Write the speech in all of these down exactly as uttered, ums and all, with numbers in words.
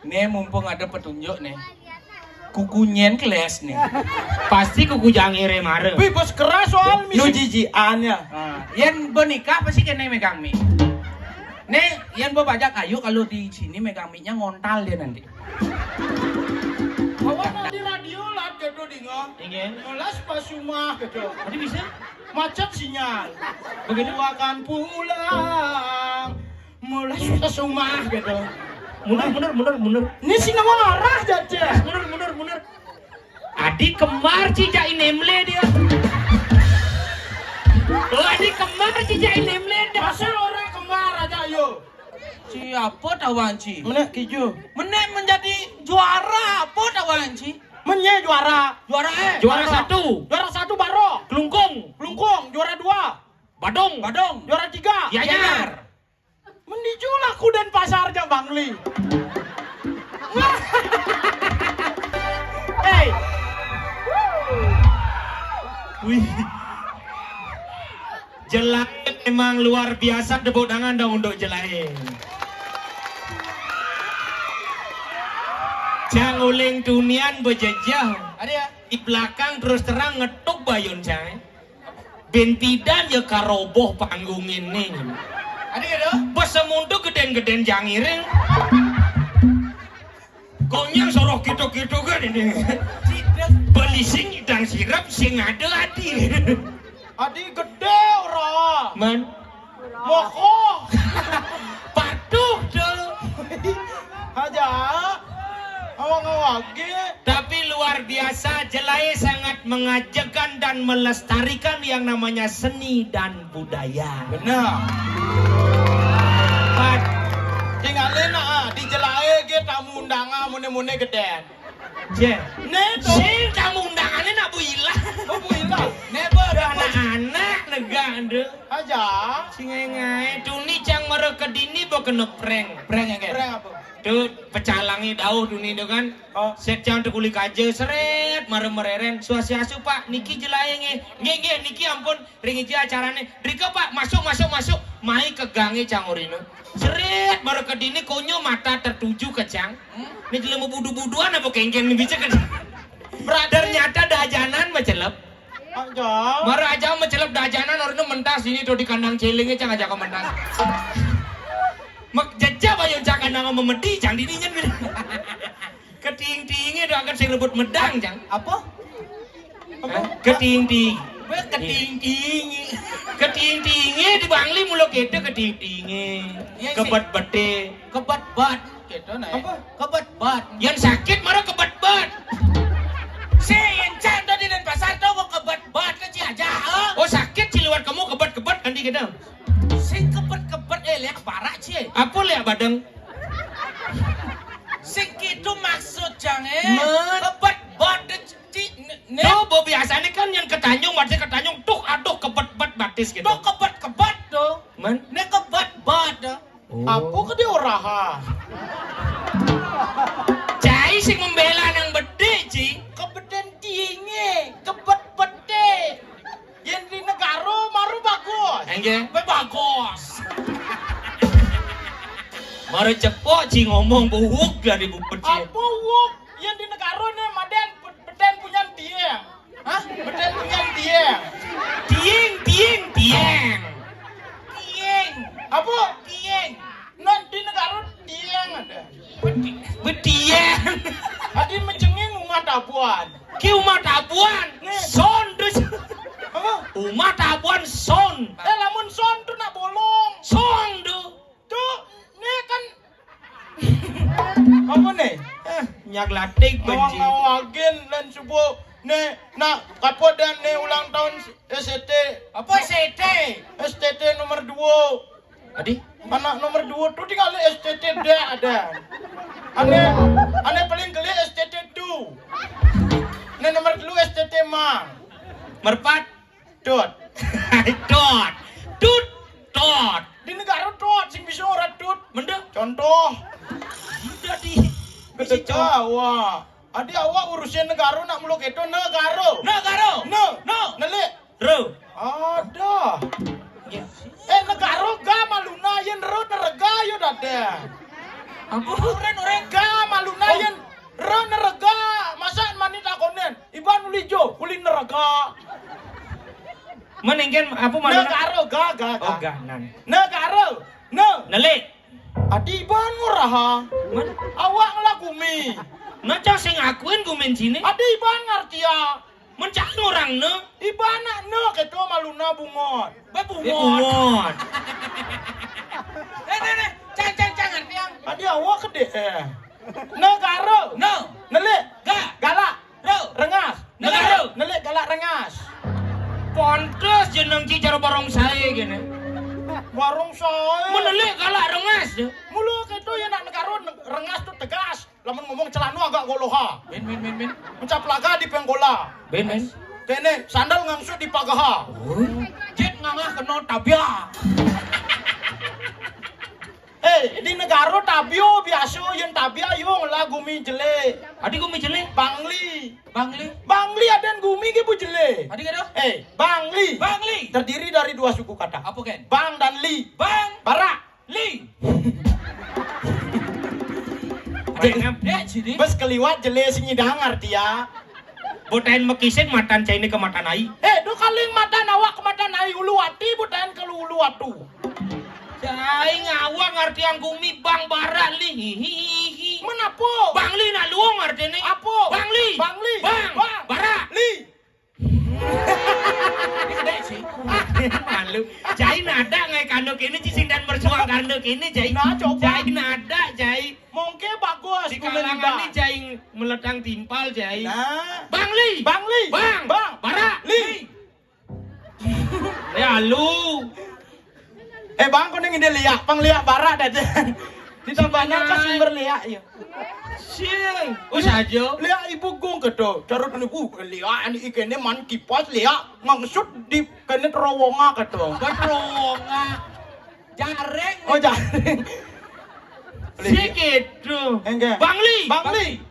Nih, mumpung ada petunjuk nih. Kuku nyén keles nih. Pasti kuku jangire mare. Wih, bos keras soal misi. Nu jijikan ya. Ah, yén mbok nikah pasti kena megang mic. Nih, yén mbok bajak ayu kalau di sini megang mic-nya ngontal dia nanti. Awan di radio lah gitu dinga. Inggih. Melas pasumah gitu. Tadi bisa? Macet sinyal. Begitu? Aku akan pulang. Melas pasumah gitu. Mundur, mundur, mundur, mundur. Ini sing ngomong arah jadi. Mundur, mundur, mundur. Adi kembar cicak inemle dia. Oh, adi kembar cicak inemle dia. Masa orang kembar aja, ayo. Siapa tawan ci? Menek kijo. Menek menjadi juara apa tawan ci? Menye juara. Juara eh. Juara satu. Juara satu Baro. Kelungkung. Kelungkung. Juara dua. Badung. Badung. Juara tiga. Gianyar. Menuju laku Denpasar ja Bangli. Hei. Wih. Jelae memang luar biasa, tepuk tangan dong untuk Jelae. Cang uling tunian bejejeh. Ada ya? Di belakang terus terang ngetuk bayun cang. Bén pidan ya karoboh panggung ini. Ada ya dong? Bos semuntu gedén-gedén jangiring. Konyang soroh gitu-gitu kan ini. Belising idang sirep sing ada adi. Adi gedé ora. Man. Moko. Patuh dulu. Aja. Awang-awang ge. Tapi luar biasa, Jelae sangat mengajekan dan melestarikan yang namanya seni dan budaya. Bener. Pat. Tinggalin ah, di Jelae ge tamu undangan mune-mune gedén. Jé. Né to. Sing tamu undangané nak Bu Ila. Oh, Bu Ila. Né, Bu, ada anak-anak negak ndé. Aja. Sing ngaé-ngaé. Tuni cang mara kedini bo kena prank. Prank ya, Kak? Prank apa? Tuh, pecalangé dauh tuni tuh kan. Oh. Sét cang tuh kuli kaja, seret, mara mereren. Swastiastu, Pak. Niki Jelaé nggih. Nggih, nggih, niki ampun. Ring iji acarané. Drika, Pak, masuk, masuk, masuk. Mai ke gangé cang orina. Seret, mara kedini konyo mata tertuju ke cang. Hmm? Né jelema budu-buduan apa kéngkén né bisa kan? Ternyata dajanan macelep. Aja. Mara aja macelep dajanan orina mentas ini tuh di kandang célingé cang ajak ke mentas. Mek jejak ayo cang kandang memedi cang dini nyén. Keting-tingé doakan sing rebut medang, Jang. Apa? Apa? Hah? Keting-ting. Wé keting-tingé. Keting-tingé di Bangli mula kéto keting-tingé. Iya, sih. Kebet-beté. Kebet-bet. Kéto nah. Apa? Kebet-bet. Yang sakit mara kebet-bet. Sing encén tadi Denpasar to kok kebet-bet ke Ciaja, eh? Oh, sakit ci liwat kamu kebet-kebet nanti kita. Sing kebet-kebet, eh, lihat barak, Ci. Apa lihat badeng? Sing kitu maksud cang, eh. Men. Kebet-bet, Ci, né. Tuh, bo biasanya kan yang ke Tanjung, berarti ke Tanjung, tuh, aduh, kebet-bet batis gitu. Tuh, kebet-kebet tuh. Men. Né kebet-bet tuh. Oh. Apa ke dia oraha? Cai sing membela nang bedik, Ci. Kebeten tinggi, kebet-beté. Yén di negara maru bagus. Enggih. Bé bagus. Mara cepok ci ngomong buwuk dari bubut ci. Apa wuk? Yén di negara né madan pe-, petén punyan tiang. Hah? Petén punyan tiang. Tiang, tiang, tiang. Tiang. Apa? Tiang. Nah, di negara tiang ada. Beti-, betiang. Adi mencengin rumah tabuan. Ki rumah tabuan. Nih. Son dus. Apa? Rumah tabuan son. Eh, lamun son tuh nak bolong. Son tuh. Tuh, né kan. Apa né? Eh, nyak latik benci. Ngawang-ngawagin lan subuh. Né, nak, kapo dan né ulang tahun S T T. Apa S T T? S T T nomor dua. Adi? Anak nomor dua tuh tinggal S T T dah ada. Ané, ané paling geli S T T tuh. Né nomor dua S T T mang. Merpat. Dot. Dot. Dut. Dot. Di negara dot sing bisa ora dut. Mending. Contoh. Dadi. Bisa Jawa. Adi awak urusin negara nak muluk itu negara. Negara. No. No. Nelik. Ro. Ada. Ya. Eh, negara ga maluna yen ro nerega yo dada. Apa? Orang-orang ga Ayen, ro nerega, masa mani takonen? Iban uli jo, uli nerega. Men engken apa malu? Negara ga, ga, ga. Oh, ga, nan. Negara. Ne. Nelik. Adi iban nguraha. Men? Awak ngelah gumi. Nah, cang sing akuin gumin sini. Adi iban ngartia. Men cang orang ne. Iban nak ne keto maluna bungot. Ba bungot. Eh, bungot. Eh, ne, ne. Cang, cang, cang, ngartiang. Adi awak kedek, eh. Negara. Ne. Nelik. Ga. Galak. Ro. Rengas. Negara. Nelik, nelik galak rengas. Pantes jeneng ci cara barong sae kene. Barong sae. Menelik galak rengas. Mula keto ya nak negara ne-, rengas tu tegas. Lamun ngomong celana agak goloha. Ben, ben, ben, ben. Mencap laga di penggola. Ben, ben. Kene sandal ngangsut di pagaha. Oh. Jet ngangah kena tabia. Eh, di negara tabio biasa yen tabia yo ngelah gumi jelek. Adi gumi jelek? Bangli. Bangli. Bangli adan gumi ke bu jelek. Adi kado? Eh, Bangli. Bangli. Terdiri dari dua suku kata. Apa ken? Bang dan Li. Bang. Barak. Li. Baik, ngam. Dek, sini. Bes keliwat jelek sing idang artia. Botain mekisin matan cai ini ke matan ai. Eh, do kaling matan awak ke matan ai ulu ati botain ke ulu atu. Cai ngawang artian gumi bang barak li. Hihihi. Menapo? Bang li nak luong artinya. Apo? Bang li. Bang li. Bang. Bang. Barak. Li. Ini kedek sih. Malu. Cai nadak ngai kanduk ini, ci sing dan bersuang kanduk ini, cai. Nah, coba. Cai nadak, cai. Mungkin bagus. Di kalangan ini cai meletang timpal, cai. Nah. Bang li. Bang li. Bang. Bang. Barak. Li. Li. Ya lu. Eh, Bang, kuning ide liak, pang liak barak dah, Jan. Di Tabanan kan sumber liak, ya. Sing. Oh, saja. Liak ibu gung kedo. Carut ni, uh, liak ani ikene man kipas liak ngangsut di kene terowonga kedo. Terowonga. Jaring. Oh, jaring. Segitu. Enggak. Bang Li. Bang Li.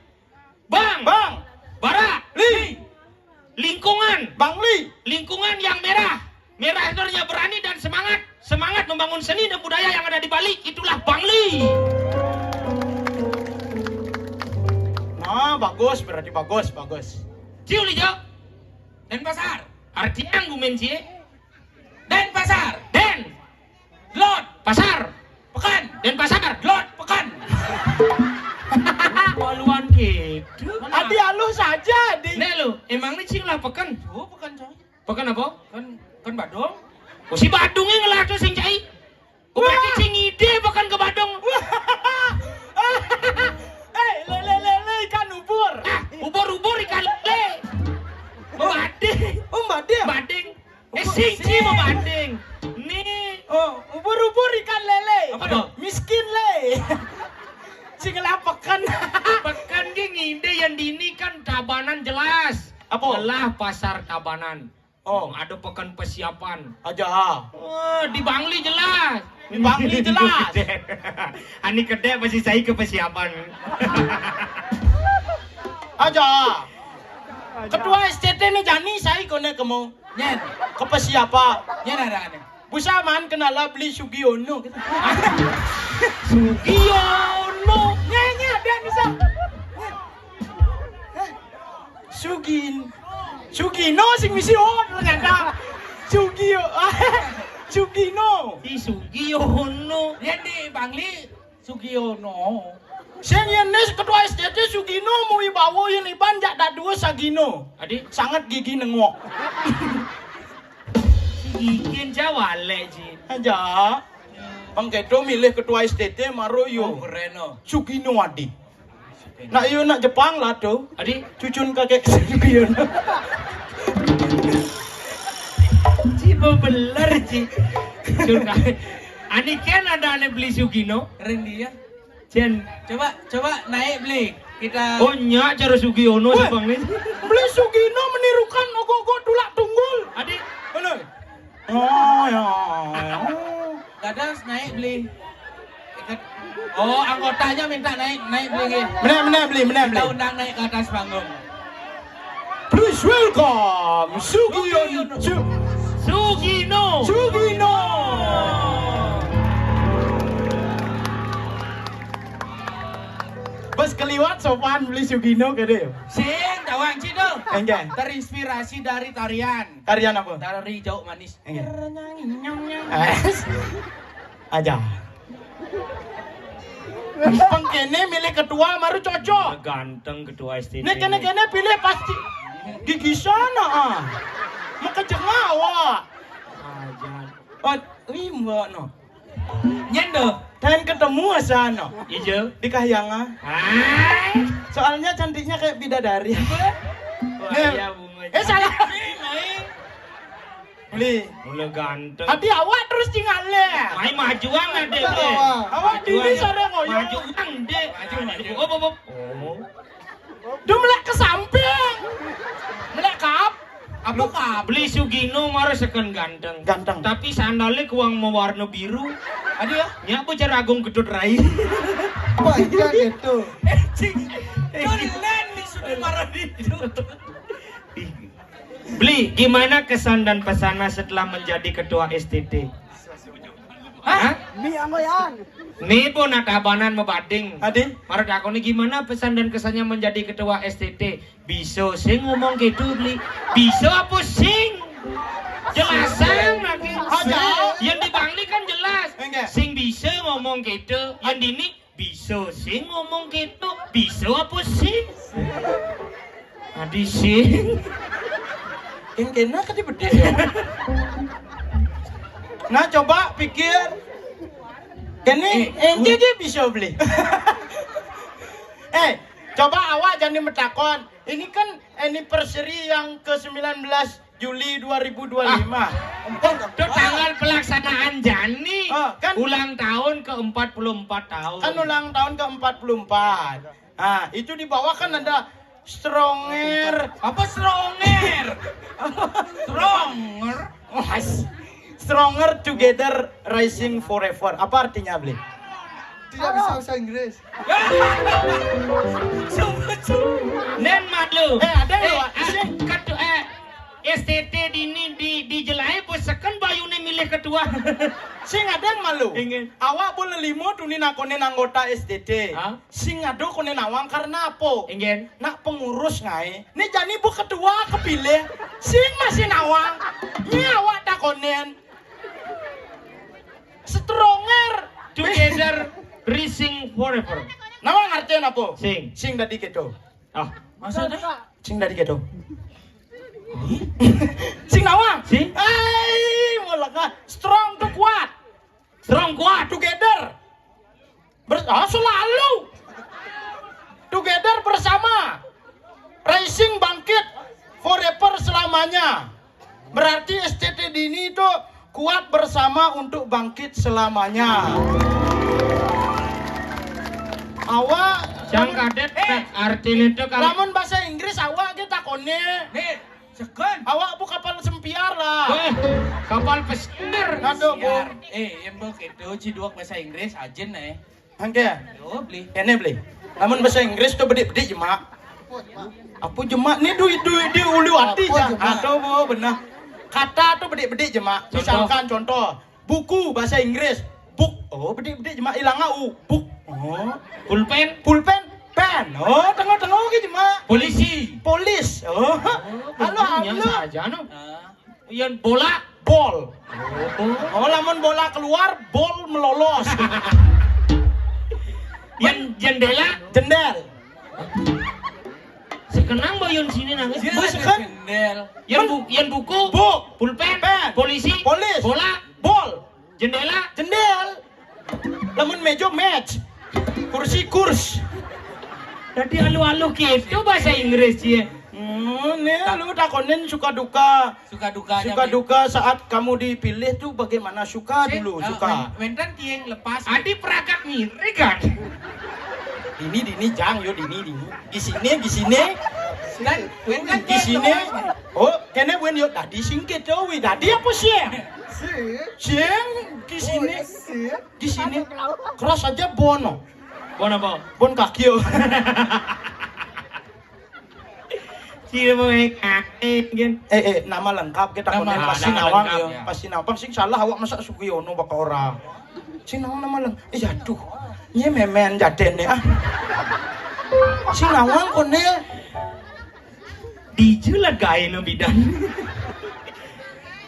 Bang. Bang. Bara. Li. Lingkungan. Bang Li. Lingkungan yang merah. Merah itu artinya berani dan semangat. Semangat membangun seni dan budaya yang ada di Bali. Itulah Bang Li. Nah, bagus. Berarti bagus, bagus. Ciu lijo. Denpasar. Artian gumen cie. Denpasar. Den. Lot. Pasar. Pekan. Denpasar. Lot. Pekan. Waluan gitu. Adi halus saja, Adi. Nek lu, emang ini cing lah pekan? Oh, pekan, coy. Pekan apa? Kan, kan Badung. Oh, si Badungnya ngelah tuh sing cai. Oh, berarti cing ide pekan ke Badung. Eh, lele, lele, ikan ubur. Ah, ubur-ubur ikan lele. Bading. Oh, bading. Bading. Eh, sing ci mabanding. Ni. Oh, ubur-ubur ikan lele. Apa tuh? Miskin le. Sing ngelah pekan. Pekan ge ngide yang dini kan Tabanan jelas. Apa? Ngelah pasar Tabanan. Oh. Ada pekan persiapan. Aja. Oh, di Bangli jelas. Di Bangli jelas. Ani kedek masih saya ke persiapan. Aja. Ketua S C T ni jani saya kone kemo. Nyen. Kepe siapa? Nyen ada ane. Busa man kenala beli Sugiono. Sugiono. Nyen, nyen, dia bisa. Sugin. Sugino sing misi oh ternyata. Sugio. Sugino. Di Sugiono. Dia di Bangli. Sugiono. Sing yen nis ketua S C T Sugino muwi bawa yen iban jak dadua Sagino. Adi? Sangat gigi nengok. Gigin jawale ji. Aja. Bang Kedo milih ketua S C T maro yo. Oh, keren oh. Sugino adi. Nak yo nak Jepang lah tuh. Adi? Cucun kakek Sugiono. Ci bebeler ci. Cucun kakek. Ani ken ada ane beli Sugino. Keren dia. Jen. Coba, coba naik beli. Kita. Oh, nya cara Sugiono. Weh, si Bang ni. Beli Sugino menirukan ogo-ogo tulak tunggul. Adi. Bener. Oh, ya. Dadas naik beli. Ikat. Oh, anggotanya minta naik, naik beli. Meneh, meneh beli, meneh beli. Kita undang naik ke atas panggung. Please welcome Sugiono. Su- Sugino. Sugino. Bos keliwat sopan beli Sugino kene. Sing tawang cik tu. Enggak. Terinspirasi dari tarian. Tarian apa? Tari jauh manis. Enggak. Aja. Pengkene milih ketua baru cocok. Ganteng ketua S T T. Nek kene-kene pilih pasti gigi sana ah. Maka jengawa. Aja. Oh, wimbo no. Nyen do. Dan ketemu asano. Ijo. Di Kahyanga. Hai. Soalnya cantiknya kayak bidadari. Wah, iya bunga. Eh, salah. Beli. Mula ganteng. Hati awak terus tinggal le. Mai majuan ade. Awak diri sore ngoyo. Majuan dek. Maju, maju. Oh, oh, oh. Oh. Dia melek ke samping. Melek ke ap-, apa ke ap-? Beli Sugino mara seken ganteng. Ganteng. Tapi sandale kuang mewarna biru. Ada ya? Nya bocah Agung Ketut Rai. Wah, iya gitu. Eh, cing. Tulen ni sudah marah itu. Beli, gimana kesan dan pesannya setelah menjadi ketua S T T? Hah? Ni anggo yan. Ni pun nak tabanan mabading. Adi? Mara takoni gimana pesan dan kesannya menjadi ketua S T T? Bisa sing ngomong gitu, Beli. Bisa apa sing? Jelasang lagi. Aja. Yang di Bangli kan jelas. Enggak. Sing bisa ngomong gitu. Yang dini bisa sing ngomong gitu. Bisa apa sing? Adi sing. Yang kena kan dia bedil. Nah, coba pikir. Kene Eh, ente dia bisa beli. Eh, coba awak jadi metakon. Ini kan anniversary yang ke sembilan belas Juli dua ribu dua lima. Ah. Empat, Itu empat. Tanggal pelaksanaan jani. Oh, kan? Ulang tahun ke empat puluh empat tahun. Kan ulang tahun ke empat puluh empat. Nah, itu di bawah kan ada stronger. Apa stronger? Stronger. Mas. Stronger Together Rising Forever. Apa artinya, Bli? Tidak bisa bahasa Inggris. Sumpah, sumpah. Nen malu. Eh, ada Eh, loh, ah, sih. Ketu-, eh, S T T dini di, dijelai puseken bayune milih ketua. Sing ada yang malu. Ingin. Awak boleh limo tuni nakonin anggota S T T. Hah? Sing ada konen awang karena apa? Ingin. Nak pengurus ngai. Ni jani bu ketua kepilih. Sing masih nawang. Ni awak takonin. Stronger. Together, rising forever. Nawang artinya apa? Sing. Sing tadi gitu. Ah, maksudnya? Sing tadi gitu. Sing nawang. Sing. Ai, mulaka. Strong tu kuat. Strong kuat. Together. Ber-, ah, selalu. Together bersama. Rising bangkit. Forever selamanya. Berarti S T T dini itu kuat bersama untuk bangkit selamanya. Awak Cang lamun, kadet, eh, artinya itu kalau lamun bahasa Inggris awak kita kone. Nih, seken. Awak bu kapal sempiar lah. Weh, kapal pesiar. Aduh, bu. Siar. Eh, yang begitu, ciduk bahasa Inggris, ajin eh. Angke. Yo, Bli. Kene, Bli. Lamun bahasa Inggris tu bedik-bedik jemak. Apa jemak ni dui dui di ulu hati Apa ja. Jemak? Aduh, bu, benar. Kata tu bedik-bedik jemak. Contoh. Misalkan contoh, buku bahasa Inggris, book. Oh, bedik-bedik jemak ilang au. Book. Oh. Pulpen. Pulpen. Pen. Oh, tengok-tengok ke jemak. Polisi. Polis. Oh. Oh, halo, betul, yang halo. Saja, no. Ah. Yang bola. Bol. Oh. Oh, lamun bola keluar, bol melolos. Yang jendela. Jendel. Sekenang bayun sini nangis. Dia Bu, ada sekan. Jendel. Yang, bu-, yang buku. Bu. Pulpen. Pen. Polisi. Polis. Bola. Bol. Jendela. Jendel. Lamun meja, match. Kursi, kurs. Tadi alu-alu gitu bahasa Inggris, ya. Hmm, ni lu takonin suka duka. Suka dukanya, Suka Bli. Duka saat kamu dipilih tuh bagaimana? Suka Sip, dulu, eh, suka. Wen-, wenten tiang lepas. Adi peragak mirip kan? Dini, dini, jang, yo, dini, dini. Di sini, di sini. Dan wenten Di tiang sini. Lepas. Oh, kene wen yo tadi singkit yo wi tadi apa sih? Sing. Sing di sini. Oh, iya, sing. Di sini. Keras aja bono. Bon apa? Bon kaki yo. Ciri mau kae, gin. Eh, eh, nama lengkap kita Nama kono lengkap. Pasti Nama nawang lengkap, yo. Ya. Pasti nawang. Pang sing salah awak masa Sugiono bakal ora. Sing nawang nama lengkap. Eh, aduh. Nye memen jadene ah. Sing nawang koné. Dija lah gaéna bidan.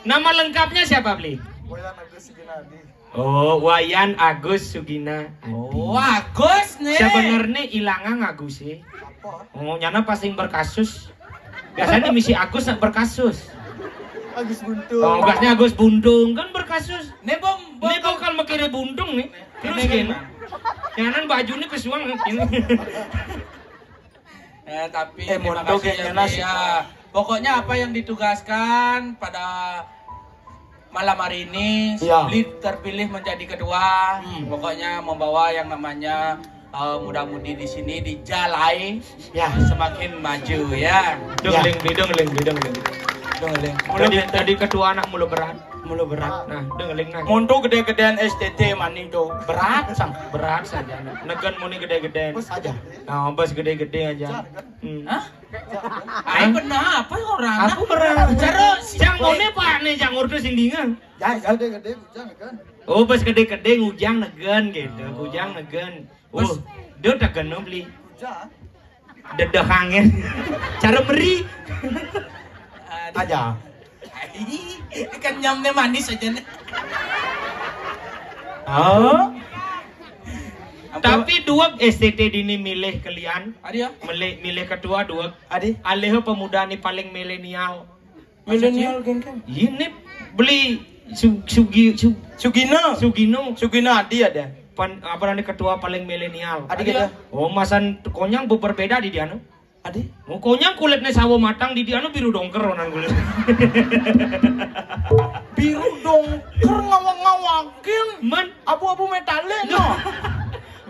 Nama lengkapnya siapa, Bli? Wayan Agus Ginadi. Oh, Wayan Agus Sugina Adi. Oh, Agus nih. Sebenarnya ilangan Agus sih. Apa? Oh, nyana pas sing berkasus. Biasanya misi Agus nak berkasus. Agus Buntung. Oh, gasnya Agus Buntung kan berkasus. Nih, Bom, Bom. Ini bakal mikirnya buntung nih. Terus ini gini. Nyanan bajunya kesuang gini. Eh, tapi eh, terima kasih ya, Bli, ya. Pokoknya apa yang ditugaskan pada malam hari ini, ya. Bli terpilih menjadi ketua. Hmm. Pokoknya membawa yang namanya eh, muda-mudi di sini di Jalai ya. Semakin maju ya. Dong ya. Ling, dong ling, dong ling. Dong ling. Tadi, tadi ketua anak mulu berat. Mulu berat. Nah, dong ling nah. Muntuk gedé-gedéan S T T maning tuh. Berat sang. Berat saja. Negen muni gedé-gedéan. Bos aja. Nah, bos gedé-gedé aja. Hmm. Hah? Ayo benar apa orang? Aku berat. Terus. Jang muni apa nih jang urdu sindingan? Ya, ya gedé-gedé jangan kan. Oh, bos gedé-gedé ngujang negen gitu. Oh. Ngujang negen. Oh, dia tak kena beli. Hujan. Dedah angin. Cara meri. Aja. Ai, ikan nyamnya manis aja nih. Oh. Tapi dua S T T dini milih kalian. Adi ya? Milih, milih ketua dua. Adi. Alih pemuda ni paling milenial. Milenial geng kan? Ini beli Su, Sugi, Su, Sugino. Sugino. Sugino Adi ada. Pan, apa namanya ketua paling milenial. Adi ada. Oh, masan konyang bu berbeda di dia anu. Adi? Oh, konyang kulitnya sawo matang di dia anu biru dongker onan kulit. Biru dongker ngawang-ngawangin. Man. Abu-abu metalik no.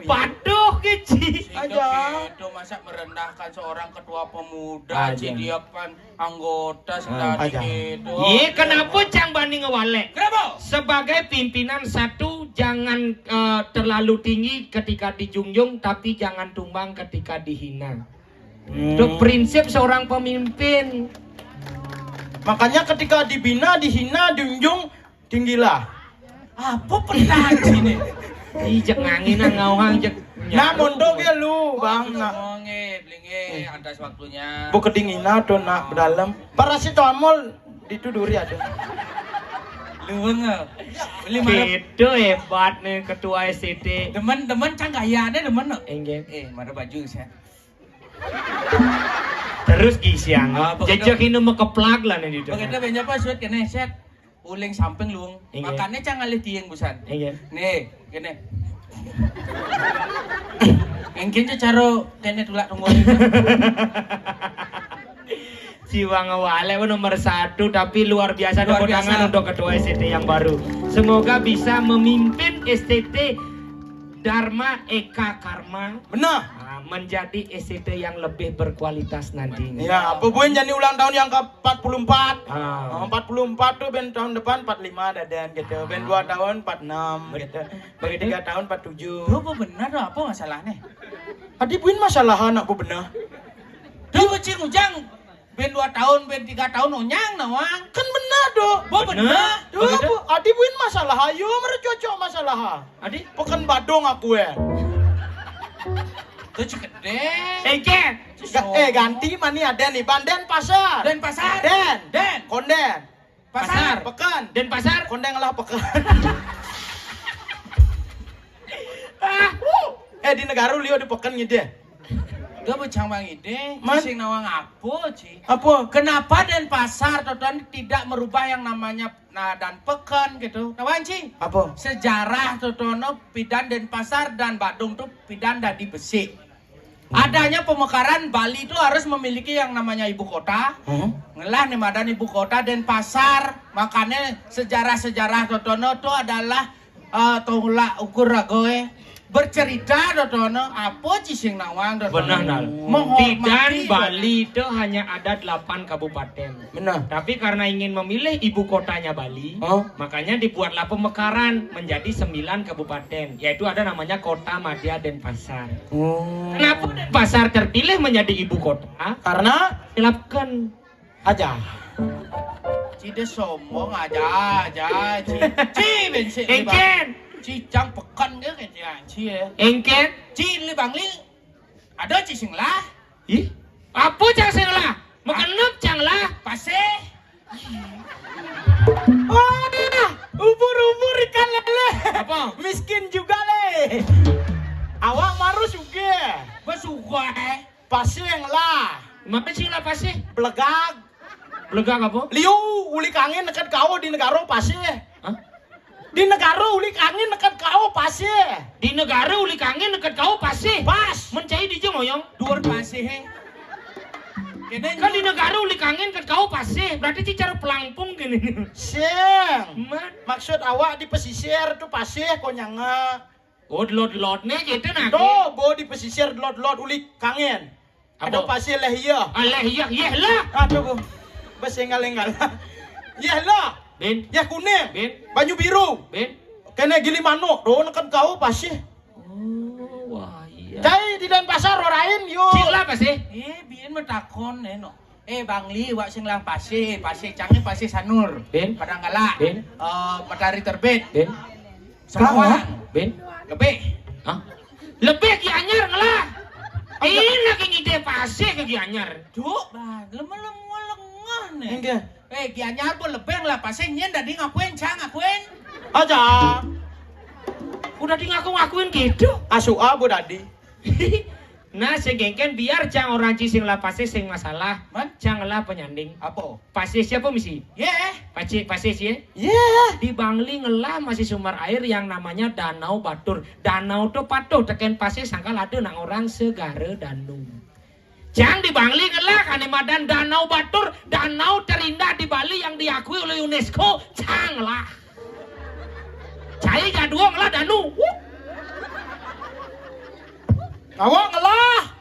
Paduh keci. Aja. Itu masa merendahkan seorang ketua pemuda, aja. Ci dia pan anggota sekali gitu. Iya, kenapa cang bani ngewalek? Kenapa? Sebagai pimpinan satu, jangan eh, terlalu tinggi ketika dijunjung, tapi jangan tumbang ketika dihina. Hmm. Itu prinsip seorang pemimpin. Makanya ketika dibina, dihina, dijunjung, tinggilah. Apa pernah sini? Ih, cek ngangin ah, ngawang cek. Nah, mondok ya lu, Bang. Nah. Ngomongnya, blinge, atas waktunya. Bu kedinginan tuh nak berdalam. Paracetamol itu duri ada. Luweng ah. Beli mana? Itu hebat nih ketua S T T. Demen, demen cang gaya ada demen no. Enggak. Eh, mana baju saya? Terus gisiang. Ah, begitu. Jejak ini mau keplak lah nih itu. Begitu banyak apa suat kena set. Uling samping luwung. Inggih. Makanya cang ngalih tiing busan. Inggih. Nih, gini. Mungkin caro kene tulak tunggu. Siwang Wale nomor satu, tapi luar biasa. Luar tepuk tangan biasa untuk ketua S T T yang baru. Semoga bisa memimpin S T T Dharma Eka Karma. Benar. Ah, menjadi S T T yang lebih berkualitas nantinya. Ya, apa buin jadi ulang tahun yang ke empat puluh empat. Ah. Oh, empat puluh empat tuh ben tahun depan empat lima dadan gitu. Ben dua tahun empat enam gitu. Ben tiga tahun empat tujuh. Tuh, apa benar tuh apa masalahnya? Adi buin masalah anak bu benar. Tuh, Cing Ujang. Ben dua tahun, ben tiga tahun onyang nawang. Kan benar tuh. Apa benar? Tuh, adi buin masalah ayo mere cocok masalah. Adi? Pekan Badung aku ya. Tuh cekede. Eh, Ken. Ga- eh, ganti mani ada nih, Banden Pasar. Den Pasar. Den. Den. Konden. Pasar. Pekan. Den Pasar. Konden lah pekan. Ah. Eh, di negara liu di pekan gitu ya. Gak becang bang ide, Man. Sing nawang apa, Ci? Apa? Kenapa Denpasar toton tidak merubah yang namanya nah dan pekan gitu? Nawang, Ci? Apa? Sejarah totono pidan Denpasar dan Badung tuh pidan dadi besik. Adanya pemekaran Bali itu harus memiliki yang namanya ibu kota. Hmm? Ngelah nih madan ibu kota Denpasar. Makanya sejarah-sejarah totono itu adalah eh, tolak ukur ragoe. Bercerita totono apa ci sing nawang totono. Benar, Nal. Menghormati. Pidan Bali itu hanya ada delapan kabupaten. Benar. Tapi karena ingin memilih ibu kotanya Bali, oh, makanya dibuatlah pemekaran menjadi sembilan kabupaten, yaitu ada namanya Kota Madya Denpasar. Oh. Kenapa Denpasar terpilih menjadi ibu kota? Karena dilakukan aja. Ci dia sombong aja, aja. Ci, ci, bensin. Engken. Ci, cang pekan ke, ke, ci, ci, ya. Engken. Ci, li bangli. Ada ci sing lah. Ih, apa cang sing lah? Makenep cang lah. Pasih. Wah, ubur-ubur ikan lele. Apa? Miskin juga le. Awak maru sugih. Gua sugih. Pasih yang lah. Maka sing lah pasih. Belegag. Belegag apa? Liu, uli kangin neked kau di negara pasih. Hah? Di negara uli kangin neked kau pasih. Di negara uli kangin neked kau pasih. Pas. Mencai di jeng oyong. Duur pasih. Kene kan di negara uli kangin neked kau pasih. Berarti ci cara pelangpung gini. Sing. Mat. Maksud awak di pesisir tu pasih konyanga. Oh, delot-delotne gitu nah. Tuh, bo di pesisir delot-delot uli kangin. Ada pasir leh iya. Ah, leh iya, yeh lah. Aduh, besenggal-enggal. Yeh lah. Bin. Yeh kuning. Bin. Banyu biru. Bin. Kene gili manuk, tuh neken kau pasir. Oh, wah iya. Cai di Denpasar orain yo. Cik lah pasir. Eh, biyen metakon eno. Eh, Bangli, wak sing lah pasir, pasir canggih, pasir sanur. Bin. Padang galak. Bin. Eh, matahari terbit. Bin. Sawang. Bin. Lebih. Hah? Lebih Gianyar ngelah. Ini lagi ngide pasir ke Gianyar. Duk, bah, lemah-lemah lengah nih. Enggak. Eh, Gianyar pun lebih lah pasir nyen dadi ngakuin, cang ngakuin. Aja. Udah di ngaku-ngakuin gitu. Asu abu dadi. Nah, sing kengken biar cang orang ci sing lah pasir sing masalah. Man? Cang lah penyanding. Apa? Pasir siapa misi? Ye. Pasir, pasir ye. Ye. Di Bangli ngelah masih sumber air yang namanya Danau Batur. Danau tu patuh teken pasir sangkal ada nang orang segara danu. Cang di Bangli ngelah kane madan Danau Batur, danau terindah di Bali yang diakui oleh UNESCO. Cang lah. Cai jadua ngelah danu. Awak ngelah.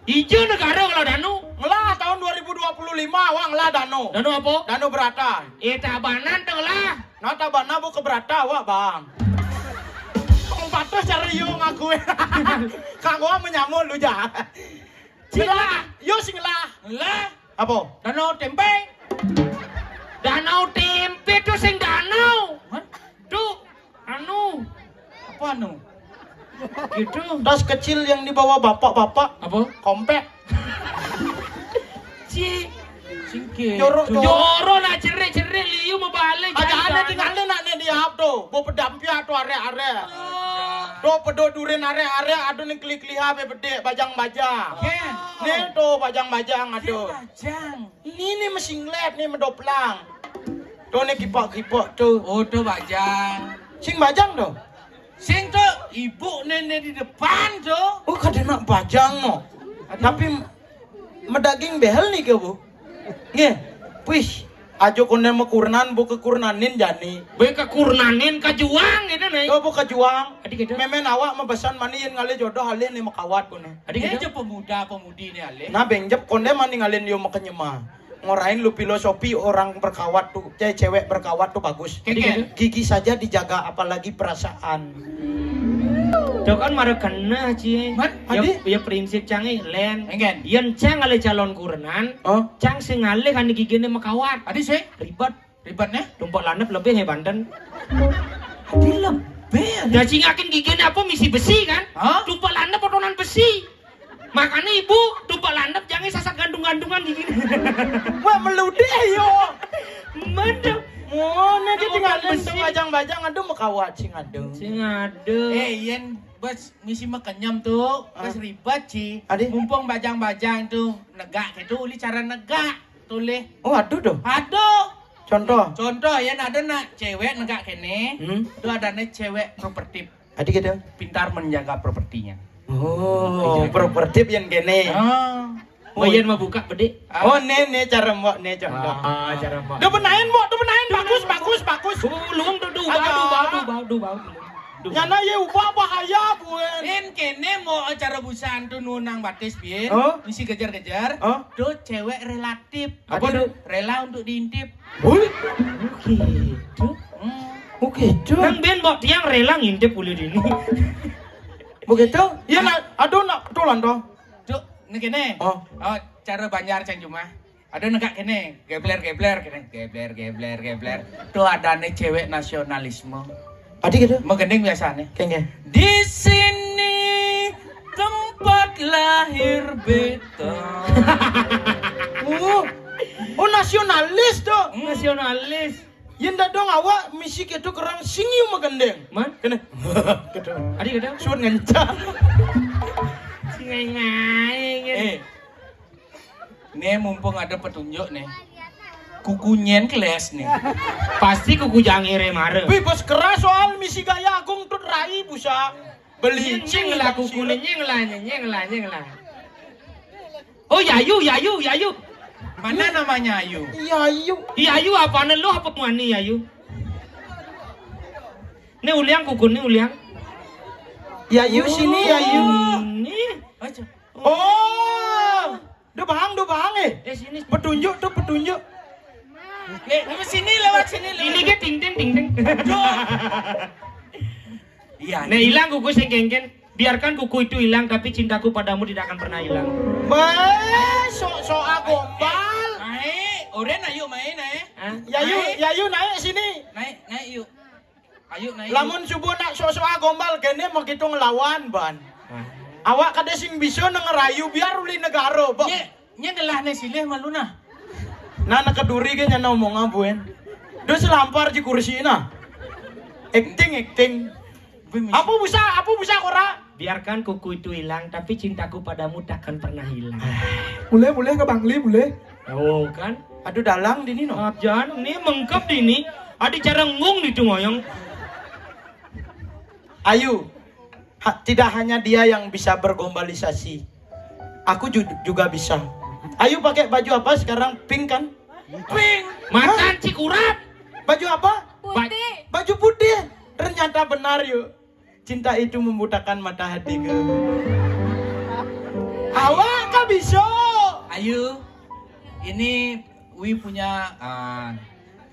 Ija negara ngelah danu. Ngelah tahun dua ribu dua puluh lima awak ngelah danu. Danu apa? Danu berata. Eh, tabanan tu ngelah. Nah, tabana bu keberata awak, Bang. Kong patuh cara yo ngaku. Kang gua menyamul lu ja. Cila. Yo sing lah. Lah. Apa? Danau tempe. Danau tempe tu sing danau. Hah? Tu anu. Apa anu? Gitu. Tas kecil yang dibawa bapak-bapak. Apa? Kompek. Ci. Singkir. Jorok, jorok. Jorok nak cerik-cerik liu mebalik. Aja ada tinggalin nak ne di hap tu. Bo pedampiak tu arek-arek. Oh. Tu pedok durin arek-arek ada ni keli-keli hap bedik bajang-bajang. Ken. Ni tu bajang-bajang ada. Bajang. Ni ni mesing lep ni medoplang. Tu ni kipak-kipak tu. Oh, tu bajang. Sing bajang tu. Sing tu ibu nenek di depan tu. Oh, kada nak bajang no. Tapi medaging behel ni ke, Bu? Nggih. Wih, aja konden mekurnan, Bu, kekurnanin jani. Be kekurnanin kajuang itu nih. Oh, Bu, kajuang. Adik itu. Memen awak mebesan mani yen ngalih jodoh alih ni mekawat kono. Adik itu. Aja pemuda pemudi ni alih. Nah, bengjep konden mani ngalih yo mekenyema. Ngorain lu filosofi orang berkawat tuh, ce-, cewek berkawat tuh bagus. Keke. Gigi saja dijaga, apalagi perasaan. Tuh kan mara kena, Ci. Man? Ya, adi? Ya prinsip canggih, Len. Engen. Yen cang ale calon kurenan, oh, cang sing ale kan gigine mekawat. Adi sih? Ribet. Ribet nih? Tumpek landep lebih ya Banten. Adi lebih. Adi. Dah cingakin gigine apa misi besi kan? Hah? Tumpek landep potongan besi. Makanya ibu tumpek landep jangan sasat gantung-gantungan gigine. Wah, meludih yo. Mantap. Mana dia tinggalin tuh bajang-bajang, aduh mekawat sing aduh. Sing aduh. Eh, yen bos misi mekenyem tuh, bos ribet sih. Adi? Mumpung bajang-bajang tuh negak gitu, uli cara negak tuh leh. Oh, aduh tuh. Aduh. Contoh. Contoh ya, ada nak cewek negak kene, hmm? Tuh ada nih cewek properti. Adi gitu. Pintar menjaga propertinya. Oh, properti yang kene. Oh. Oh, yen mau buka bedik. Oh, ne, ne cara mbok ne contoh. Ah, cara mbok. Duh benain mbok, duh benain bagus, bagus, bagus. Ulung tuh, duh bau, duh bau, duh bau, duh bau. Nyana ye ubah bahaya buen. Yen kene mau acara busan tuh nunang batis bien. Oh? Misi kejar-kejar. Oh? Tuh cewek relatif. Apa tuh? Rela untuk diintip. Woi. Oh gitu. Hmm. Oh gitu. Nang ben mbok tiang rela ngintip uli dini. Begitu? Iya nak, aduh nak betulan toh. Cuk, ini kene. Oh. Oh, cara Banjar cang cuma. Ada negak kene, gebler-gebler kene, gebler-gebler-gebler. Tuh ada nih cewek nasionalisme. Adi gitu? Megending biasanya. Kayaknya. Di sini tempat Lahir beta. Oh, oh, nasionalis to. Nasionalis. Yén dadong awak misi kéto kerang sing yu magendeng. Man? Kéné. Kéto. Adi kéto? Suut ngencang. Singai-ngai. Eh. Nih, mumpung ada petunjuk nih. Kuku nyén keles nih. Pasti kuku jangire mara. Wih, bos keras soal misi gaya agung tut rai busa. Beli nyeng lah kuku nih, nyeng lah, nyeng lah, nyeng lah. Oh, Yayu, Yayu, Yayu. Mana namanya Ayu? Yayu. Yayu apa nih lo apa muani Yayu? Nih uliang kuku nih uliang. Yayu sini Yayu. Ini. Oh. Duh bahang, duh bahang eh. Eh sini. Petunjuk tuh petunjuk. Eh, sini lewat sini lewat. Ini ke ting ting ting ting. Iya. Nah, hilang kuku sing kengken. Biarkan kuku itu hilang, tapi cintaku padamu tidak akan pernah hilang. Wah, sok-sok gombal. Naik, oren ayo main naik. Hah? Yayu, Yayu naik sini. Naik, naik yuk. Ayo naik. Lamun subuh nak sok-sok gombal kéné mau gitu ngelawan ban. Hah? Awak kada sing bisa neng ngerayu biar uli negara, bok. Nye, nye ngelah né silih malu nah. Nah, nak keduri ke nyana omong abuen. Dia selampar di kursi nah. Acting, acting. Apa bisa, apa bisa kora? Biarkan kuku itu hilang, tapi cintaku padamu takkan pernah hilang. Boleh, boleh ke Bangli, boleh. Oh kan? Aduh dalang dini no. Jangan, ini mengkep dini. Adi cara ngung di tungoyong. Ayu, ha, tidak hanya dia yang bisa bergombalisasi. Aku ju- juga bisa. Ayu pakai baju apa sekarang? Pink kan? Pink. Matan cikurap. Baju apa? Putih. Baju putih. Ternyata benar yuk. Cinta itu membutakan mata hatiku. Awak kah bisa? Ayu, ini Wi punya, ah,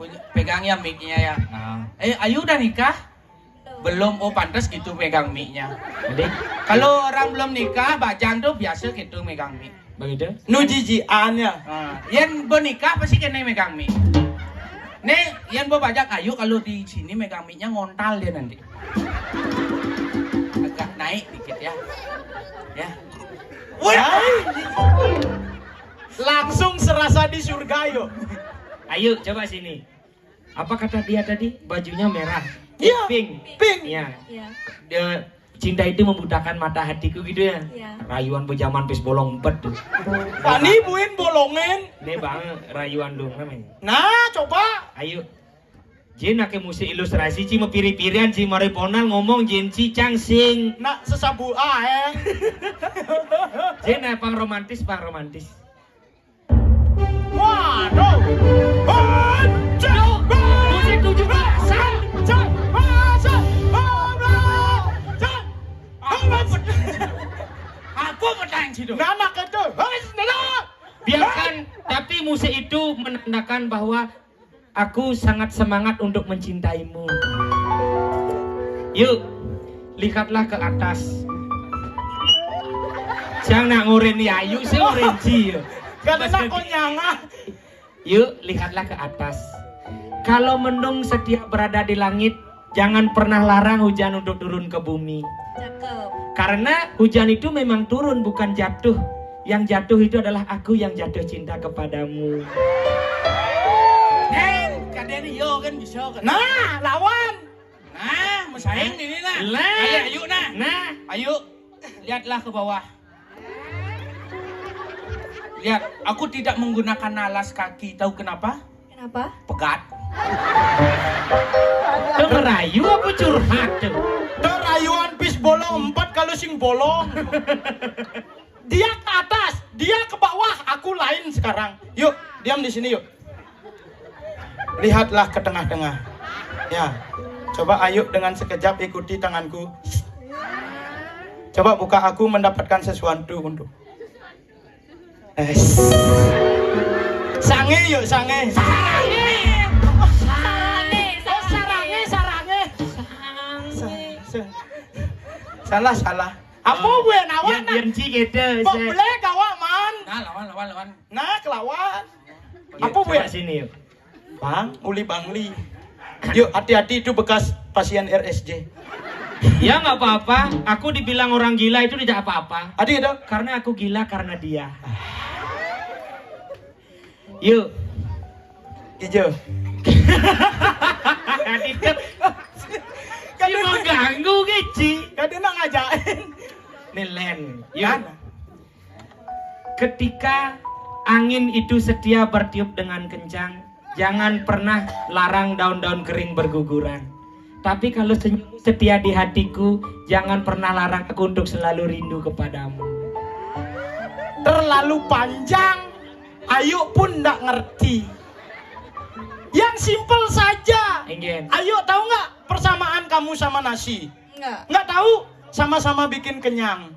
punya pegang ya mic-nya ya. Ah. Eh, Ayu udah nikah? Belum. Oh, pantas gitu pegang mic-nya. Jadi kalau orang belum nikah, bajang tuh biasa gitu megang mic. Begitu? Nu jijian ya. Ah, yén bernikah pasti kena megang mic. Nih, yén bajang Ayu kalau di sini megang mic-nya ngontal dia nanti. Agak naik dikit ya. Ya. Wah. Langsung serasa di surga yuk. Ayu coba sini. Apa kata dia tadi? Bajunya merah. Iya. Pink. Pink. Iya. Iya. Dia cinta itu membutakan mata hatiku gitu ya. Iya. Rayuan bejaman pis bolong empet tuh. Pani buin bolongen. Nih bang, rayuan dong namanya. Nah, coba. Ayo. Jin ake musik ilustrasi ci mepiri-pirian ci mariponal ngomong jin ci cang sing. Nak sesabu ae. Jin eh, pang romantis, pang romantis. Waduh. Musik tujuh belas. Apa petang situ? Nana kata, "Hei, nana." Biarkan, tapi musik itu menandakan bahwa aku sangat semangat untuk mencintaimu. Yuk, lihatlah ke atas. Siang nak ngoren ya, yuk sih ngoren ci. Kada nak konyang ah. Yuk, lihatlah ke atas. Kalau mendung setiap berada di langit, jangan pernah larang hujan untuk turun ke bumi. Cakep. Karena hujan itu memang turun, bukan jatuh. Yang jatuh itu adalah aku yang jatuh cinta kepadamu. Nen, kadén yo kan bisa kan. Nah, lawan. Nah, musaing ini nah. Lah. Ayo, ayo nah. Nah. Ayo, lihatlah ke bawah. Lihat, aku tidak menggunakan alas kaki. Tahu kenapa? Kenapa? Pegat. Itu ngerayu apa curhat tuh? Itu rayuan pis bolong empat kalau sing bolong. Dia ke atas, dia ke bawah, aku lain sekarang. Yuk, diam di sini yuk. Lihatlah ke tengah-tengah. Ya. Coba ayo dengan sekejap ikuti tanganku. Coba buka, aku mendapatkan sesuatu untuk. Eh. Sange yuk, sange. Sange. Sange, oh, sarange, sarange. Sa- sa- Salah, salah. Apa gue nawan? Yang ci gitu. Kok boleh kawa man? Nah, lawan, lawan, lawan. Nah, kelawan. Apa gue? Coba sini yuk. Bang, uli Bangli. Yuk, hati-hati itu bekas pasien R S J. Ya, nggak apa-apa. Aku dibilang orang gila itu tidak apa-apa. Adi itu? Karena aku gila karena dia. Yuk. Ijo. Tadi tuh si mengganggu, Geci. Kadang nak ngajakin. Nih, Len. Yuk. Kan? Ketika angin itu setia bertiup dengan kencang, jangan pernah larang daun-daun kering berguguran. Tapi kalau senyum setia di hatiku, jangan pernah larang aku untuk selalu rindu kepadamu. Terlalu panjang, Ayu pun ndak ngerti. Yang simpel saja. Enggak. Ayu, tahu nggak persamaan kamu sama nasi? Nggak. Nggak tahu, sama-sama bikin kenyang.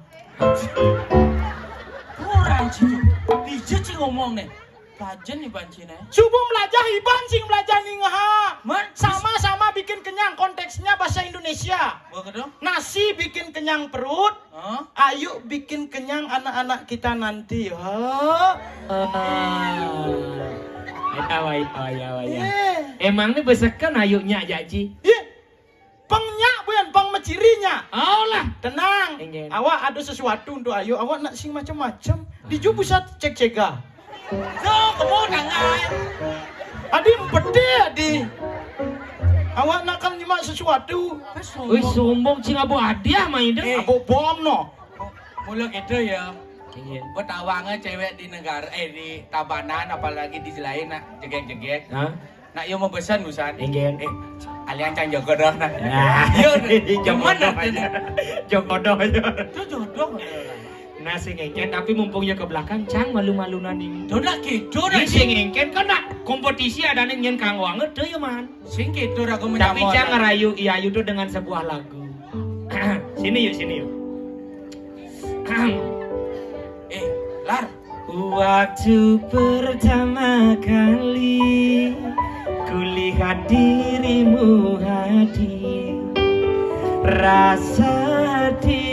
Kurang sih. Dije sih ngomong nih. Kajen nih bancine. Subuh melajah iban sing melajah ningeha. Man, sama-sama bikin kenyang, konteksnya bahasa Indonesia. Begitu? Nasi bikin kenyang perut, huh? Ayu bikin kenyang anak-anak kita nanti. Huh? Ah. Ya, wah, ya, wah, ya, wah, ya. Eh. Emang nih besekan ayunya aja, Ji? Ih, pengnya bukan peng mecirinya. Alah. Tenang. Enggak. Awak ada sesuatu untuk Ayu. Awak nak sing macam-macam. Diju bisa cek cega. Tuh, kamu tangan. Adi empede, Adi. Awak nak kan nyimak sesuatu. Wih, sombong cing, abu hadiah main deh. Eh. Abu bom no. Mula gitu ya. Iya. Buat awangnya cewek di negara, eh, di Tabanan, apalagi di lain nak jegek-jegek. Hah? Nak yo mau pesan usan. Enggak. Eh, alian cang jogodoh nah. Nah. Yo, jogodoh aja. Jogodoh aja. Itu jodoh. Nah, sing engken, tapi mumpung yo ke belakang, cang malu-malu naning. Tuh nak gitu. Ini sing engken kan nak kompetisi ada nih nyen kang wanget tuh ya, man. Sing gitu, aku. Tapi menyamar. Cang ngerayu, iya, ayu tuh dengan sebuah lagu. Sini yuk, sini yuk. Eh, Lar. Waktu pertama kali kulihat dirimu hadir, rasa hati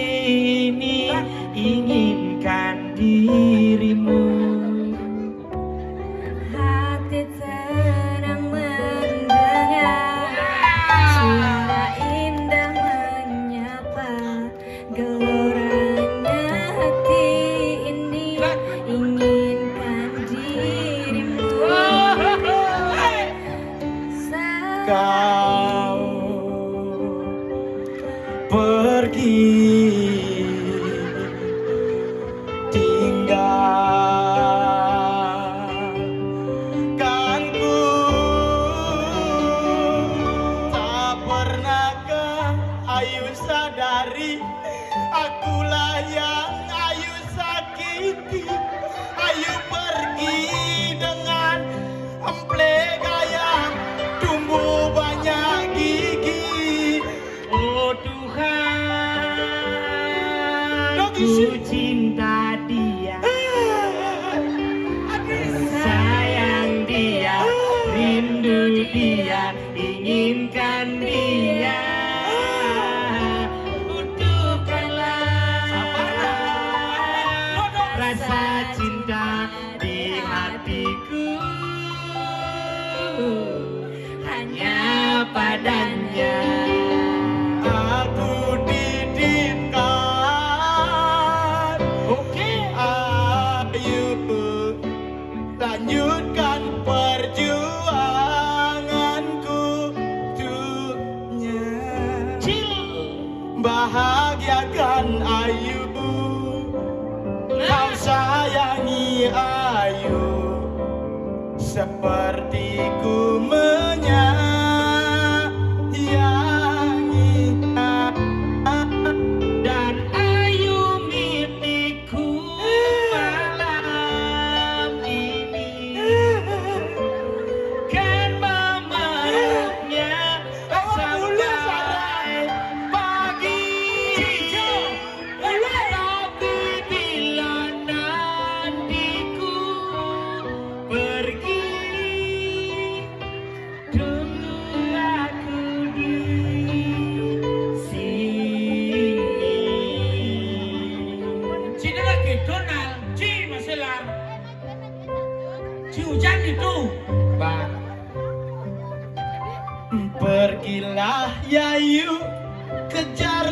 ini inginkan dirimu. Hati tenang mendengar suara indah menyapa. Geloranya hati ini inginkan dirimu. Kau pergi tinggalkanku. Tak pernahkah Ayu sadari, akulah yang Ayu sakiti. Ayu pergi dengan emple gaya, tumbuh banyak gigi. Oh Tuhan, ku cinta dia, sayang dia, rindu dia, inginkan dia. Butuhkanlah rasa cinta di hatiku. Hanya padanya. Aku titipkan. Oke. Ayu, lanjutkan perjuanganku untuknya. Cil. Bahagiakan Ayu. Kau sayangi Ayu seperti ku menyayanginya. Dan Ayu milikku malam ini, kan memeluknya sampai pagi. Tapi bila nantiku pergi, tunggu aku di sini. Sini lagi, Donald. Ci, masih lar. Ci, hujan itu. Bang. Pergilah, Yayu, kejar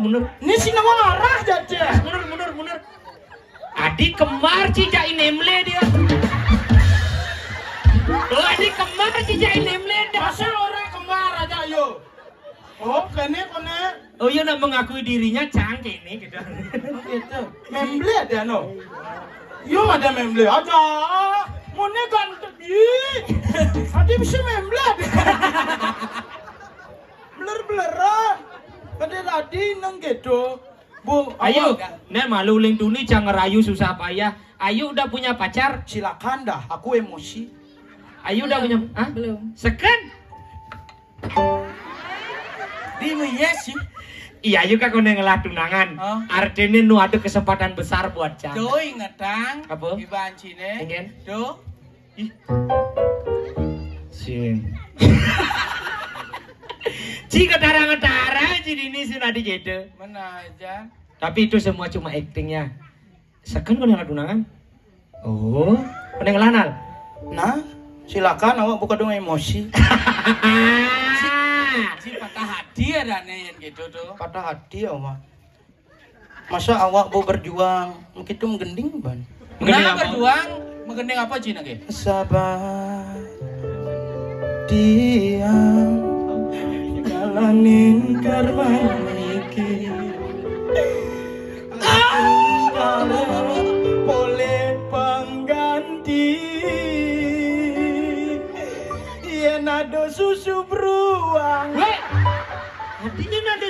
mundur. Ini sing nawang arah, Jaja. Mundur, mundur, mundur. Adi kembar cicak inemle dia. Oh, adi kembar cicak inemle dia. Masa orang kembar aja, yo. Oh, kene, kene. Oh, iya, nak mengakui dirinya cangkene gitu. Oh, gitu. Memble ada, no? Yo, ada memble aja. Mune ganteng, ih. Adi bisa memble ada. Beler-beler. Kene tadi neng gitu. Bu, Ayu, awak nek malu uling tuni, cang ngerayu susah payah. Ayu udah punya pacar? Silakan dah, aku emosi. Ayu udah punya, hah? Belum. Seken? Di nu iya sih. Iya, Ayu kan kone ngelah tunangan. Oh. Artinya nu ada kesempatan besar buat cang. Doi ngetang. Apa? Iban cine. Enggak. Do. Ih. Sing. Ci ketara-ketara, ci dini sing adi gitu. Mana aja? Tapi itu semua cuma aktingnya. Seken kau yang tunangan? Oh, kau yang lanal? Nah, silakan awak buka dong emosi. Ci patah hati ada nih yang gitu tuh. Patah hati awak. Masa awak mau berjuang, mungkin itu menggending ban. Menggending apa? Berjuang, menggending apa, Cina, ke? Sabar, diam, jalanin karma niki. Aku boleh pengganti. Iya, nado.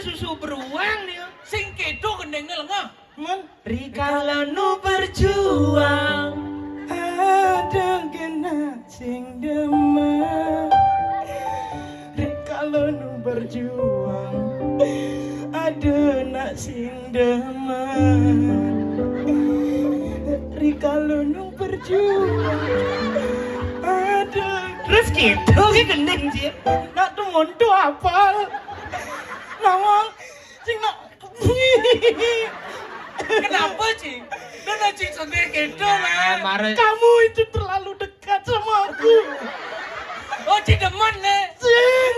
Susu beruang dia. Sing kéto gendingné lengah. Men. Rikala nu berjuang, ada genah sing demen. Rikala nu berjuang, ada nak sing demen. Rikala nu berjuang, ada. Terus gitu, ki gending, Ci. Nak tuh monto apa? Nawang, sing nak. Kenapa, Cing? Lu, Cing, sedih gitu, Nah, men. Mare. Kamu itu terlalu dekat sama aku. Oh, Cing demen, nih. Cing.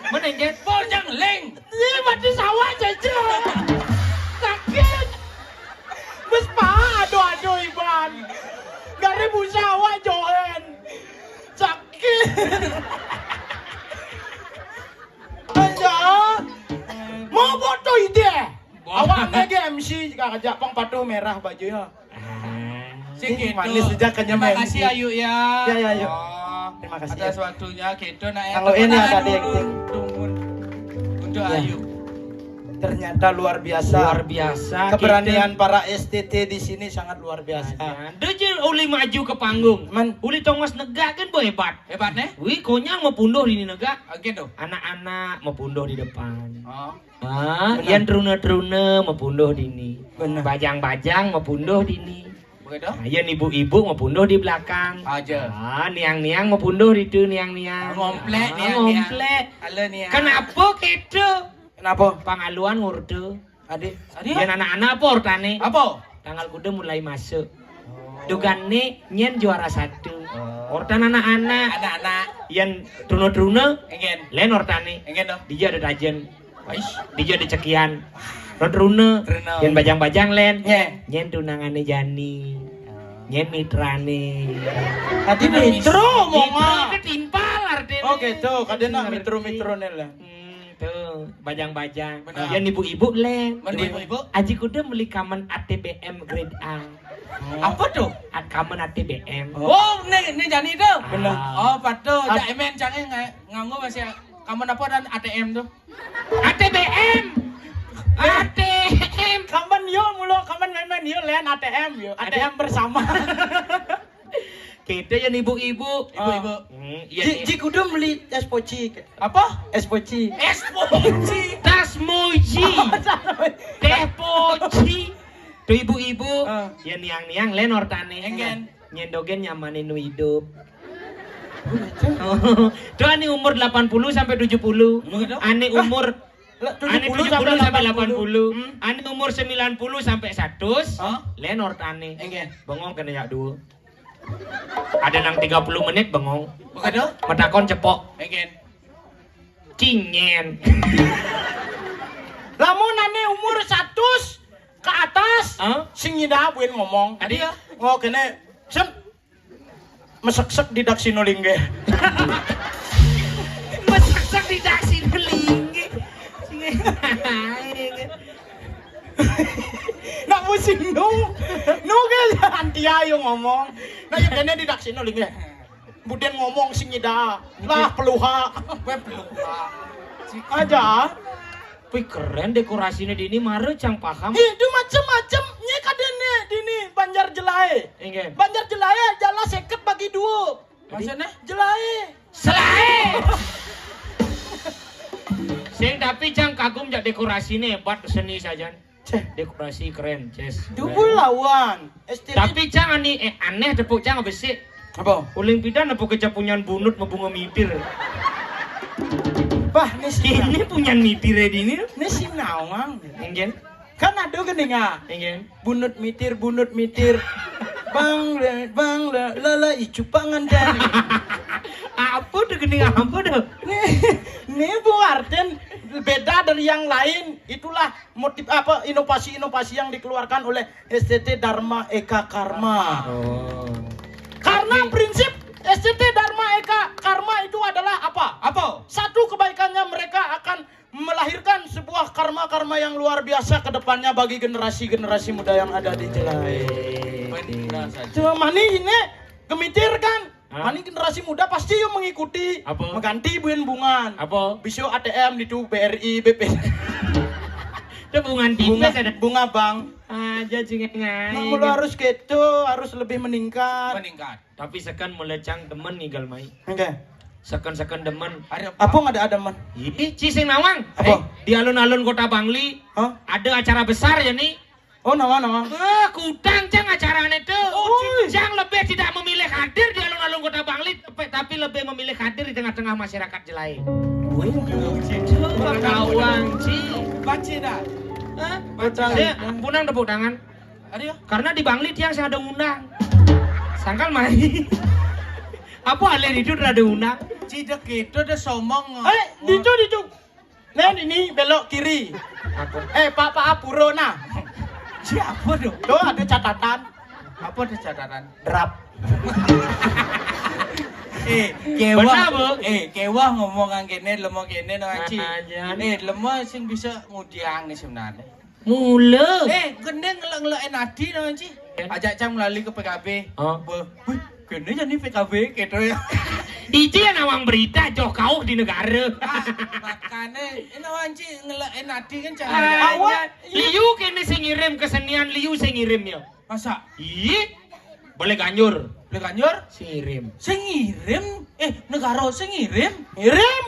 Mana, Jet? Bojang leng. Iya, mati sawah, Cece. Sakit. Bes paha, aduh, aduh, Iban. Gak ribu sawah, Joen. Sakit. Aja. Mau foto ide. Wah. Awak nge-M C juga aja pang patuh merah baju ya. Ah. Sing Ih, gitu. Manis aja kenyang Terima M C. Kasih, Ayu, ya. Ya, ya, Ayu. Oh, terima kasih, atas ya. Waktunya gitu, nah, ya. Kalau ini ada dulu. Tunggu. Untuk Ya. Ayu. Ternyata luar biasa. Luar biasa, Keberanian gitu. Para S T T di sini sangat luar biasa. Nah, dia je uli maju ke panggung. Men. Uli tongos negak kan, boh, hebat. Hebat, nih? Wih, konyang mau punduh di ini negak. Oke, tuh. Anak-anak mau punduh di depan. Oh. Ah, Benar. Yan truna-truna mau punduh di ini. Benar. Bajang-bajang mau punduh di ini. Begitu? Nah, yan ibu-ibu mau punduh di belakang. Aja. Ah, niang-niang mau punduh di itu, niang-niang. Ngomplek, Ah, niang-niang. Ngomplek. Halo, niang. Kenapa gitu? Kenapa? Pangaluan ngurdu. Adik. Adik? Yan anak-anak apa ortane? Apa? Tanggal kuda mulai masuk. Oh. Dugan ni nyen juara satu. Oh. Ortan anak-anak. Anak-anak. Yan truna-truna. Engen. Len ortane. Engen dong. Dija ada tajen. Ais. Dija ada cekian. Ron truna. Truna. Yan bajang-bajang len. Nye. Nyen tunangane jani. Oh. Nyen mitrane. Tadi mitro mau Mitro mah. Itu timpal artinya. Oh gitu, kadena Ngerti. Mitro-mitro nih lah. Hmm, tuh, bajang-bajang. Benar. Yan ibu-ibu len. Mana ibu-ibu? Aji kuda beli kamen A T B M grade A. Oh. Apa tuh? At kamen A T B M. Oh, nih, nih jani tuh. Benar. Ah. Oh, patuh. At- Jak emen cange nggak nganggo masih kamen apa dan A T M tuh? A T B M. Eh. A T M. Kamen yo mulo, kamen memen yo len A T M yo. A T M A T M. Bersama. Kita yan ibu-ibu. Ibu-ibu. Hmm, iya, Ji, iya. Ji kudu beli es poci. Apa? Es poci. Es poci. Tas moji. Oh, tas moji. Teh poci. Tuh ibu-ibu. Ah. Ya niang-niang len ortane. Engen. Nyen dogen nyamane nu hidup. Tuh ane umur delapan puluh sampai tujuh puluh. Begitu? Ane umur Lah, ane tujuh puluh sampai delapan puluh. Hmm. Ane umur sembilan puluh sampai seratus. Hah? Len ortane. Enggak. Bengong kena yak dua. Ada nang tiga puluh menit bengong. Begitu? Metakon cepok. Enggak. Cingen. Lamun ane umur seratus ke atas, Hah? Sing nyida buin ngomong. Adi ya? Oh, kene. Sem. Meseksek di daksino linggih. Meseksek di daksino linggih. Nak pusing nu. Nu ke antia yo ngomong. Nah, ya kene di daksino linggih. Buden ngomong sing nyida. Lah peluha. Gue peluha. Aja. Wih, keren dekorasinya di ini, mare cang paham. Itu macem-macem. Nye kadene di ini Banjar Jelae. Inggih. Banjar Jelae jala seket bagi dua. Maksudnya? Jelae. Selae. Sing tapi cang kagum jak dekorasinya hebat seni sajan. Ceh. Dekorasi keren, Ces. Dubul lawan. Estetik. Tapi cang ani, eh, aneh tepuk cang apa sih? Apa? Uling pidan apa kecapunyan bunut mabunga mitir? Bah, ini si Ini punyan mitir ya di ini. Ini si Nawang. Enggak. Kan ada gini nggak? Enggak. Bunut mitir, bunut mitir. Bang, le, bang, le, lala, icu pangan dan. Apa tuh gini apa tuh? Nih, nih Bu Arten beda dari yang lain. Itulah motif apa, inovasi-inovasi yang dikeluarkan oleh S T T Dharma Eka Karma. Oh. Karena Tapi prinsip S T T Dharma Eka Karma itu adalah apa? Apa? Satu kebaikannya mereka akan melahirkan sebuah karma-karma yang luar biasa ke depannya bagi generasi-generasi muda yang ada di Jelai. Benar saja. Cuma mani ini gemitir kan? Hah? Mani generasi muda pasti yang mengikuti. Apa? Mengganti buin bungan. Apa? Bisa A T M itu B R I, B P. Bunga, bunga bank. Aja cingeng ae. Nah, mula harus gitu, harus lebih meningkat. Meningkat. Tapi seken mula cang demen ngigal mai. Oke. Seken-seken demen. Apa nggak ada demen? Ih, ci sing nawang. Apa? Eh, di alun-alun Kota Bangli. Hah? Ada acara besar ya nih. Oh, nawang, nawang. Eh, kudang cang acarane tuh. Oh, cang lebih tidak memilih hadir di alun-alun Kota Bangli, tapi, tapi lebih memilih hadir di tengah-tengah masyarakat jelai. Wih, coba kawang, ci. Baca dah. Hah? Baca. Punang tepuk tangan. Aduh. Karena di Bangli tiang sing ada undang. Sangkal mai. Apa alih itu ada undang? Cidek itu ada somong. Eh, ditu, ditu. Nen, ini belok kiri. Apa? Eh, Pak, Pak, apuro nah. Siapa tuh? Tuh ada catatan. Apa ada catatan? Drap. Eh, kewah. Benar, Bu. Eh, kewah ngomong kene, lemo kene no, Ci. Eh, lemo sing bisa ngudiang nih sebenarnya. Mula. Eh, kene ngelek-ngelek ati no, Ci. Ajak cang melali ke P K B. Oh. Wih, kene jadi P K B gitu ya. Iki yang nawang berita joh kau di negara. Ah, makane ini wanci ngelek ati kan cang. Awak liu kene sing ngirim kesenian, liu sing ngirim ya. Masa? Iya. Boleh ganjur. Boleh ganjur? Sing ngirim. Sing ngirim? Eh, negara sing ngirim? Ngirim.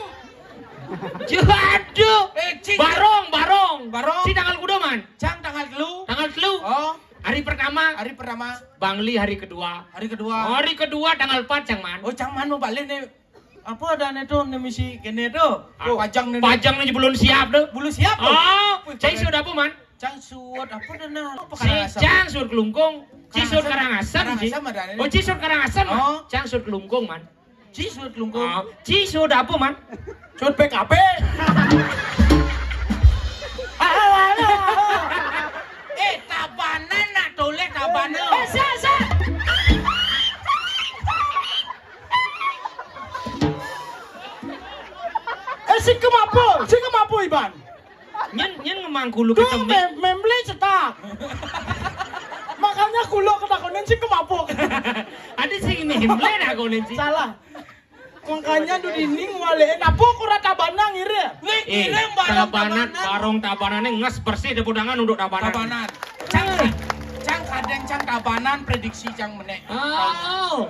Aduh. Eh, Ci. Barong, barong. Barong. Si tanggal kuda, Man? Cang tanggal telu. Tanggal telu. Oh. Hari pertama. Hari pertama. Bangli hari kedua. Hari kedua. Hari kedua tanggal empat, cang, Man. Oh, cang, Man, mau balik nih. Apa ada nih tuh, nih misi kene tuh? Ah, pajang nih. Pajang nih belum siap tuh. Belum siap tuh. Oh, cai sudah apa, Man? Cang suwut apa dah nah? Apa si Karangasem? Cang suwut Kelungkung, si suwut Karangasem, Karangasem ada nih. Oh, si suwut Karangasem, Man. Oh. Cang suwut Kelungkung, Man. Si suwut Kelungkung. Oh, si suwut apa, Man? Suwut P K B. Eh, tabanan nak toleh tabanan. Eh, sa, sa. Eh, si kemapo, si kemapo, Iban. Nyen, nyen ngemang kulo. Tuh, ketemik. Mem-, memble cetak. Makanya kulo ketakonin sing kemabuk. Ada sing memble dah konin sih. Salah. Makanya du dining wale, napa kura tabana ngirim? Eh, ngirim barong tabanan, tabanan. Barong tabanane nges bersih, tepuk tangan untuk tabanan. Tabanan. Cang, cang kadang cang tabanan prediksi cang menek. Oh.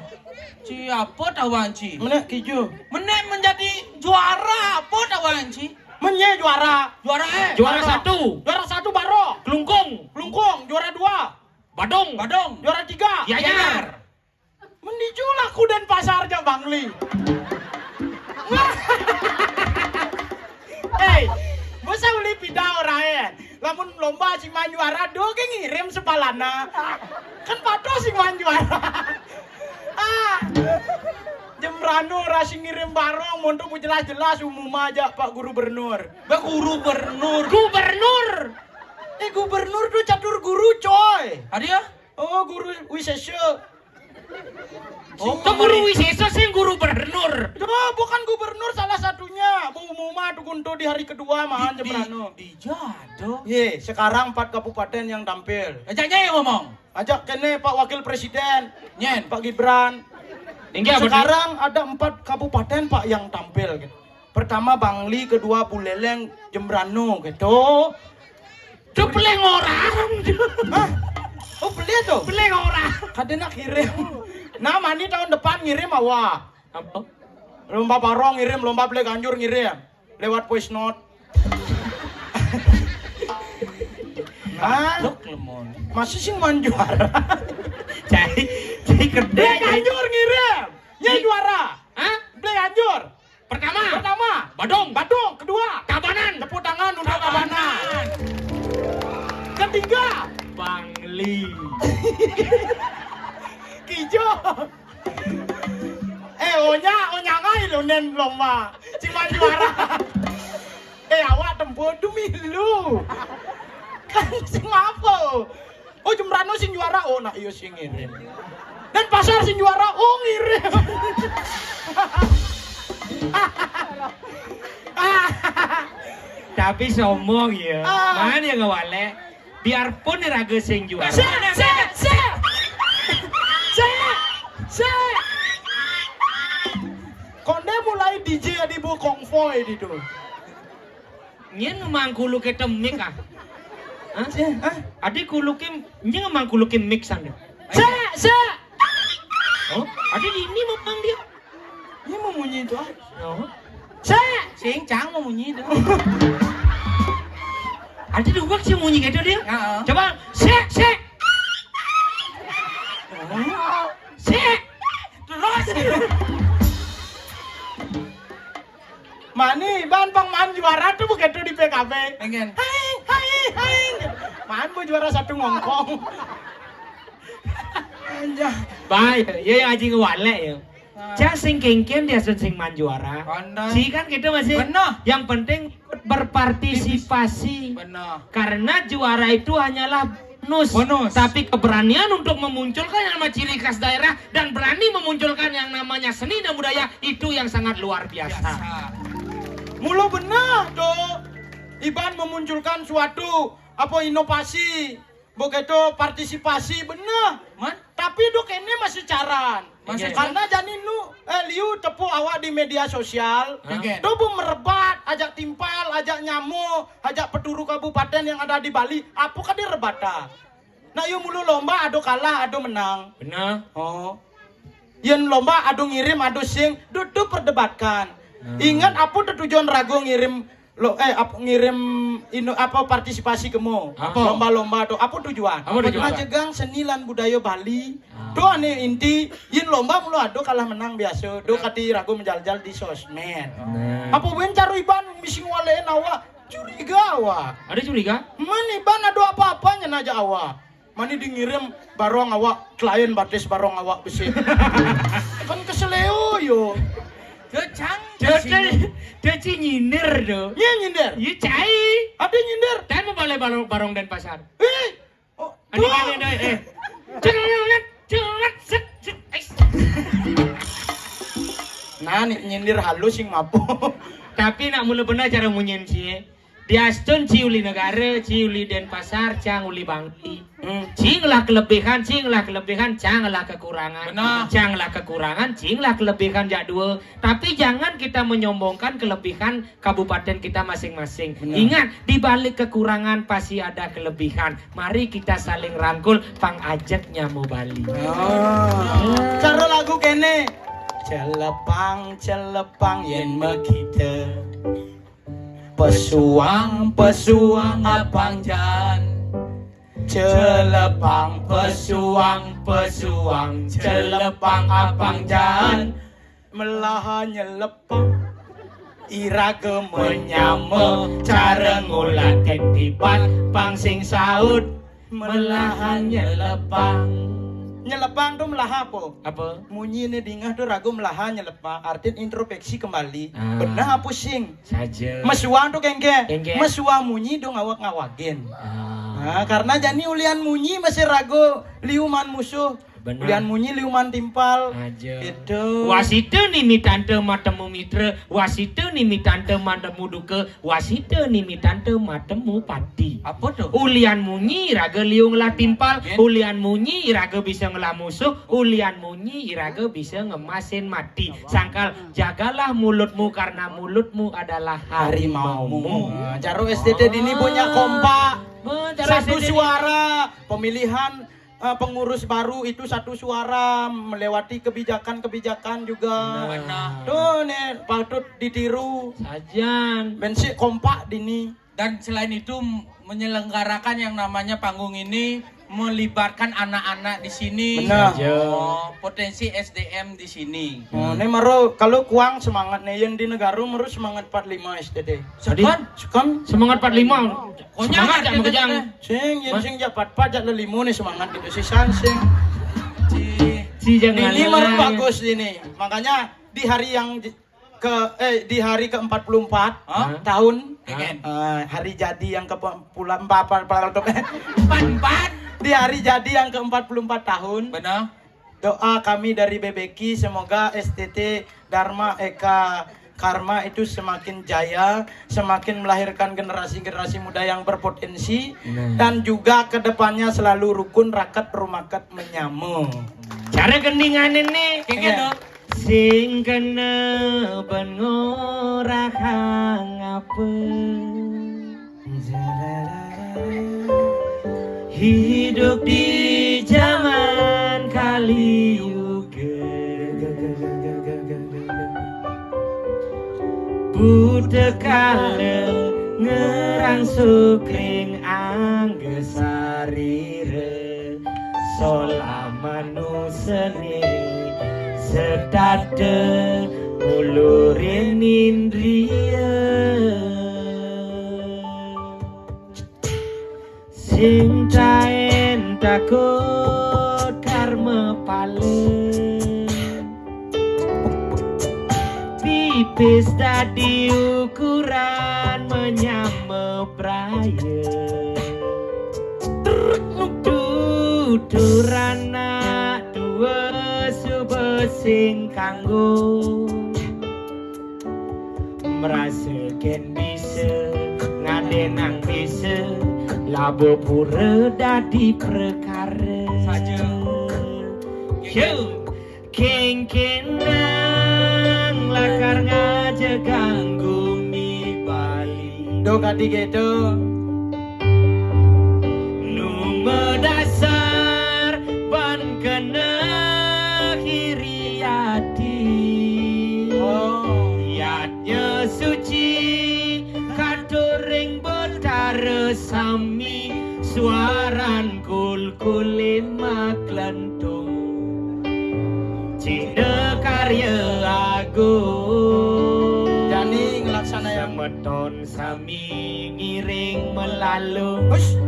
Siapa tawanci? Menek kijo. Menek menjadi juara apa tawanci? Menye juara. Juara, eh? Juara satu. Juara satu Baro. Kelungkung. Kelungkung. Juara dua. Badung. Badung. Juara tiga. Gianyar. Mendiju laku Denpasar jak Bangli. Eh, masa uli pidau raen. Lamun lomba sing maan juara, do ge ngirim sepalana. Kan patuh sing maan juara. Ah. Jembrano ra sing ngirim barong, monto bu jelas-jelas umum aja Pak Guru Bernur. Pak Guru Bernur. Gubernur. Eh, gubernur tuh catur guru, coy. Ada ya? Oh, guru Wisesa. Oh, itu guru Wisesa sing guru Bernur. Tuh, bukan gubernur salah satunya. Bu umum tuh gunto di hari kedua maan Jembrano. Di, di, di jado. Ye, sekarang empat kabupaten yang tampil. Ajak nyai ngomong. Ajak kene Pak Wakil Presiden. Nyen. Pak Gibran. Inggih, apa, sekarang ada empat kabupaten, Pak, yang tampil gitu. Pertama Bangli, kedua Buleleng, Jembrano gitu. Tuh peleng orang. Hah? Oh, peleng tuh? Peleng orang. Kadena kirim. Nah, mani tahun depan ngirim awak. Apa? Lomba barong ngirim, lomba beli ganjur ngirim. Lewat voice note. Hah? Lok lemon. Masih sing maan juara. Cai, cai gede. Beli ganjur ngirim. Nyai juara. Hah? Beli ganjur. Pertama. Pertama. Badung. Badung. Kedua. Tabanan. Tepuk tangan untuk Tabanan. Tabanan. Ketiga. Bangli. Kijo. Eh, onya, onya ngai lo nen lomba. Cuma juara. Eh, awak tempo demi lu. Kan sing apa? Oh, Jembrano sing juara. Oh, nak iyo sing ngirim. Denpasar sing juara. Oh, ngirim. Tapi sombong ya. Ah. Mana yang ngawale? Biarpun raga sing juara. Sik, sik, sik. Sik, sik. Konde mulai D J di bu konvoy di tu. Nyen mangkulu ke temik ah. Hah? Cih, hah? Adi kulukim, nying emang kulukim mix anda. Sek, sek. Oh, adi ini memang dia. Ini mau munyi itu ah. Oh. Sek. Sing cang mau munyi itu. Adi dua sih munyi gitu dia. Heeh. Coba, sek, sek. Sek. Terus. Mani, ban pang man juara tuh begitu di P K B. Pengen. Hai, hai, hai. Man bu juara satu ngongkong. Anjah. Baik, ya yang aji ngewalek ya. Nah. Cang sing kengken dia sing man juara. Pandai. Si kan gitu masih. Benar. Yang penting ikut berpartisipasi. Benar. Karena juara itu hanyalah bonus. Bonus. Tapi keberanian untuk memunculkan yang nama ciri khas daerah dan berani memunculkan yang namanya seni dan budaya itu yang sangat luar biasa. Biasa. Mula benar tuh. Iban memunculkan suatu apa inovasi. Begitu partisipasi benar. Man? Tapi duk ini masih caran. Masih. Iya. Karena jani nu eh, liu tepuk awak di media sosial. Hah? Oke. Tu bu merebat, ajak timpal, ajak nyamuk, ajak peturu kabupaten yang ada di Bali. Apa kan direbata? Nah, yu mulu lomba, ada kalah, ada menang. Benar. Oh. Yen lomba, ada ngirim, ada sing, tu, tu perdebatkan. Hmm. Ingat apa tu tujuan ragu ngirim lo eh apa ngirim ino apa partisipasi kemo. Apa? Lomba-lomba tu apa tujuan? Apa tujuan? Majegang seni lan budaya Bali. Ah. Tu ane inti yen lomba mulu ada kalah menang biasa. Tu kati ragu menjal-jal di sosmed. Nah. Apa wen cara iban misi ngwalein awak curiga awak. Ada curiga? Man iban ada apa-apanya naja awak. Mani dingirim barong awak klien batis barong awak besi. Kan keseleo yo. Cang. Cece, cece nyindir do. Nye nyindir. Ye cai. Ada nyindir. Tan mau balik barong, barong Denpasar. Eh. Oh, ada kan ada eh. Celat, celat, set, set. Nah, ni nyindir halus sing mapo. Tapi nak mula benar cara munyin sih. Diastun ci uli negara, ci uli Denpasar, cang uli Bangli. Hmm. Cing lah kelebihan, cing lah kelebihan, cang lah kekurangan. Benar. Cang lah kekurangan, cing lah kelebihan jak dua. Tapi jangan kita menyombongkan kelebihan kabupaten kita masing-masing. Benar. Ingat, di balik kekurangan pasti ada kelebihan. Mari kita saling rangkul, pang ajak nyamu Bali. Oh. Cara lagu kene. Celepang, celepang, yen mekite. Pesuang, pesuang, apang jan. Celepang, pesuang, pesuang, celepang, apang jan. Melaha nyelepang. Iraga menyama cara ngolah titipan pang sing saut melaha nyelepang. Nyelepang tu melaha apa? Apa? Munyi ni dingah tu ragu melaha nyelepang. Artin introspeksi kembali. Ah. Benar apa sing? Saja. Mesuang tu kengke. Kengke. Mesuang munyi dong awak ngawagin. Ah. Nah, karena jani ulian munyi masih ragu liuman musuh. Benar. Ulian munyi liuman timpal. Aja. Itu. Wasita ni mitanta matemu mitra, wasita ni mitanta matemu duka, wasita ni mitanta matemu pati. Apa tu? Ulian munyi raga liu ngelah timpal, ulian munyi raga bisa ngelah musuh, ulian munyi raga bisa ngemasin mati. Sangkal jagalah mulutmu karena mulutmu adalah harimaumu. Harimaumu. Nah, jaru S T T dini punya kompak. Satu suara pemilihan eh, pengurus baru itu satu suara melewati kebijakan-kebijakan juga. Benar. Tuh nih patut ditiru. Sajan. Bensik kompak dini. Dan selain itu menyelenggarakan yang namanya panggung ini melibatkan anak-anak di sini. Benar. Saja. Oh, potensi S D M di sini. Oh, ini meru kalau kuang semangat nih yang di negara meru semangat empat lima S T T. Sekan? Sekan? Semangat empat lima. Semangat tak mengejang. Sing, yen sing jak pat-pat jak lelimo nih semangat gitu si San sing. Si jangan ini baru bagus ini. Makanya di hari yang ke eh di hari ke empat puluh empat tahun eh, hari jadi yang ke pula empat empat empat empat di hari jadi yang ke empat puluh empat tahun. Benar. Doa kami dari B B Q semoga S T T Dharma Eka Karma itu semakin jaya, semakin melahirkan generasi-generasi muda yang berpotensi dan juga kedepannya selalu rukun raket rumaket menyama. Cara gendingan ini. Kengken dong. Sing kena ben ngorahang apa. Hidup di zaman Kali Yuga, buta kala ngerangsuk ring angga sarira, solah manusane setata ulurin indria. Sing taen takut karma pala, pipis dadi ukuran menyama braya. Tutur anak tua suba sing kanggo, mrasa ken bisa ngadenang bisa, laba pura dadi prekara. Saja. Yo. Kengkenang lakar ngajegang gumi Bali. Do kadi gitu. Numedasar ban kena hiri ati. Oh. Yatnya suci katuring Betara sami, suaran kulkule maklentung. Cipta karya agung. Jani ngelaksanayang. Semeton sami ngiring melalung. Hush.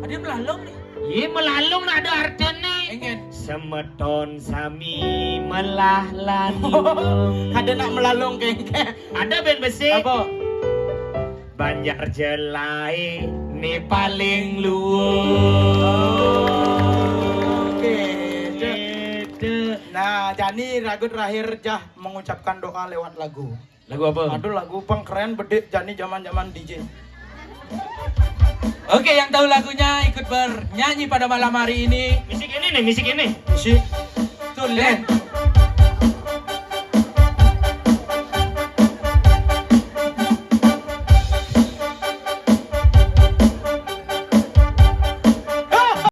Ada melalung nih. Iya, melalung nak ada artinya. Enggak. Semeton sami melah lanung. Ada nak melalung kengke. Ada ben besi. Apa? Banjar Jelai ni paling luar. Oke. Gitu. Nah, jani ragu terakhir jah mengucapkan doa lewat lagu. Lagu apa? Aduh, lagu pang keren bedik jani zaman-zaman D J. Oke, yang tahu lagunya ikut bernyanyi pada malam hari ini. Misik ini nih, misik ini. Misik. Tulen.